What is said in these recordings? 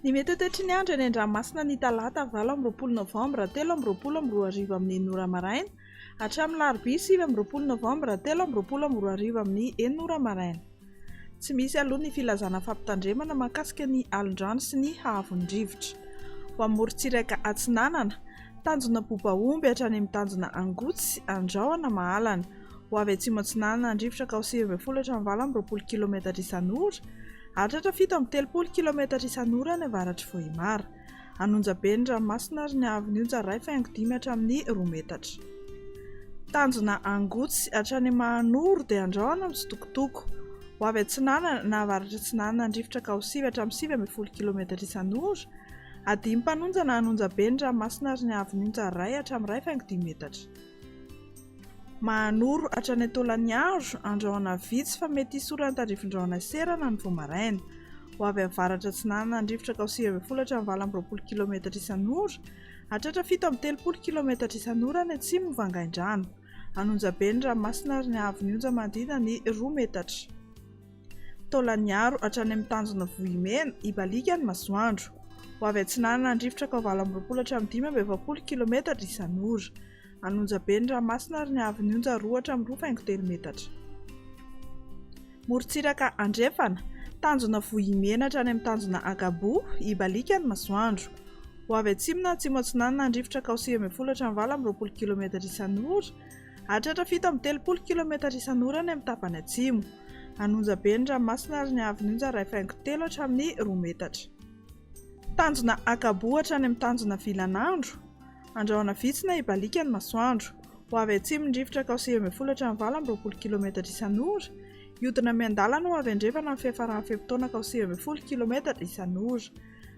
Ny mety ho toetry ny andro eny an-dranomasina ny talata 28 novambra 2023 amin'ny enina ora maraina hatramin'ny alarobia 29 novambra 2023 amin'ny enina ora maraina. Tsy misy aloha ny filazana fampitandremana mahakasika ny alon-drano sy ny haavon'ny rivotra. Ho amin'ny morontsiraka atsinanana, tanjona Bobaomby hatrany amin'ny tanjona Angotsy, Andrahona, Mahalana. Ho avy atsimo atsinanana ny rivotra ka ho 19 hatramin'ny 28 kilometatra isan'ora, Hahatratra 37 kilaometatra isan'ora any avaratr'i Vohemar. An'onjabe ny ranomasina ary ny haavon'ny onja iray faingo dimy hatramin'ny roa metatra. Tanjona Angotsy hatrany Mahanoro dia andrahona mitsitokotoko. Ho avy atsinanana na avaratra atsinanana ny rivotra ka ho sivy hatramin'ny 19 kilaometatra isan'ora. Hadimy mpanonja na an'onjabe ny ranomasina ary ny haavon'ny onja iray hatramin'ny iray faingo dimy metatra. Mahanoro hatrany Taolagnaro, andrahona vitsy fa mety hisy orana tandrifin-drahona serana ny vao maraina. Ho avy avaratra atsinanana ny rivotra ka ho 19 hatramin'ny 28 kilaometatra isan'ora, hahatratra 37 kilaometatra isan'ora any atsimon'i Vangaindrano. An'Onjabe ny ranomasina ary ny haavon'ny onja manodidina ny roa metatra. Taolagnaro hatrany amin'ny tanjona Vohimena, hibaliaka ny masoandro. Ho avy atsinanana ny rivotra ka ho 28 hatramin'ny 45 kilaometatra isan'ora. An'Onjabe ny ranomasina ary ny haavon'ny onja roa hatramin'ny roa faingo telo metatra. Morontsiraka andrefana, tanjona Vohimena hatrany amin'ny tanjona Ankaboa, hibaliaka ny masoandro. Ho avy atsimo na atsimo atsinanana ny rivotra ka ho 19 hatramin'ny 28 kilaometatra isan'ora. Hahatratra 37 kilaometatra isan'ora any amin'ny tapany atsimo. An'Onjabe ny ranomasina ary ny haavon'ny onja iray faingo telo hatramin'ny roa metatra. Tanjona Ankaboa hatrany amin'ny tanjona Vilanandro. Andrahona vitsy na hibaliaka ny masoandro. Ho avy atsimo ny rivotra ka ho 19 hatramin'ny 28 kilaometatra isan'ora. Hiodina miandalana ho avy andrefana amin'ny fiafaran'ny fe-potoana ka ho 19 kilaometatra isan'ora.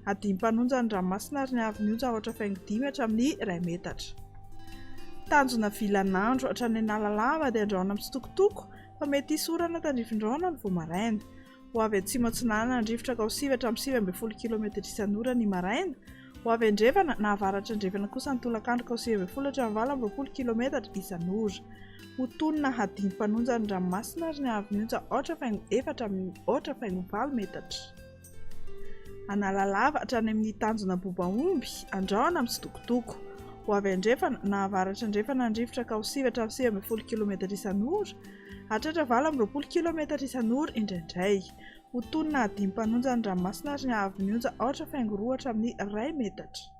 Hadimy mpanonja ny ranomasina ary ny haavon'ny onja aotra faingo dimy hatramin'ny iray metatra. Tanjona vilan'andro hatrany Analalava dia andrahona mitsitokotoko fa mety hisy orana tandrifin-drahona ny vao maraina. Ho avy atsimo atsinanana ny rivotra ka ho sivy hatramin'ny 19 kilometatra isan'ora ny maraina. Ho avy andrefana na avaratra andrefana kosa ny tolakandro ka ho 19 hatramin'ny 28 kilometatra isan'ora. Ho tonona hadimy mpanonja ny ranomasina ary ny haavon'ny onja aotra faingo efatra amin'ny aotra faingo valo metatra. Analalava hatrany amin'ny tanjona Bobaomby, Andrahona mitsitokotoko. Ho avy andrefana na avaratra andrefana ny rivotra ka ho sivy hatramin'ny 19 kilometatra isan'ora, hahatratra 28 kilometatra isan'ora indraindray. Ho tonona hadimy mpanonja ny ranomasina ary ny haavon'ny onja aotra faingo roa hatramin'ny iray metatra.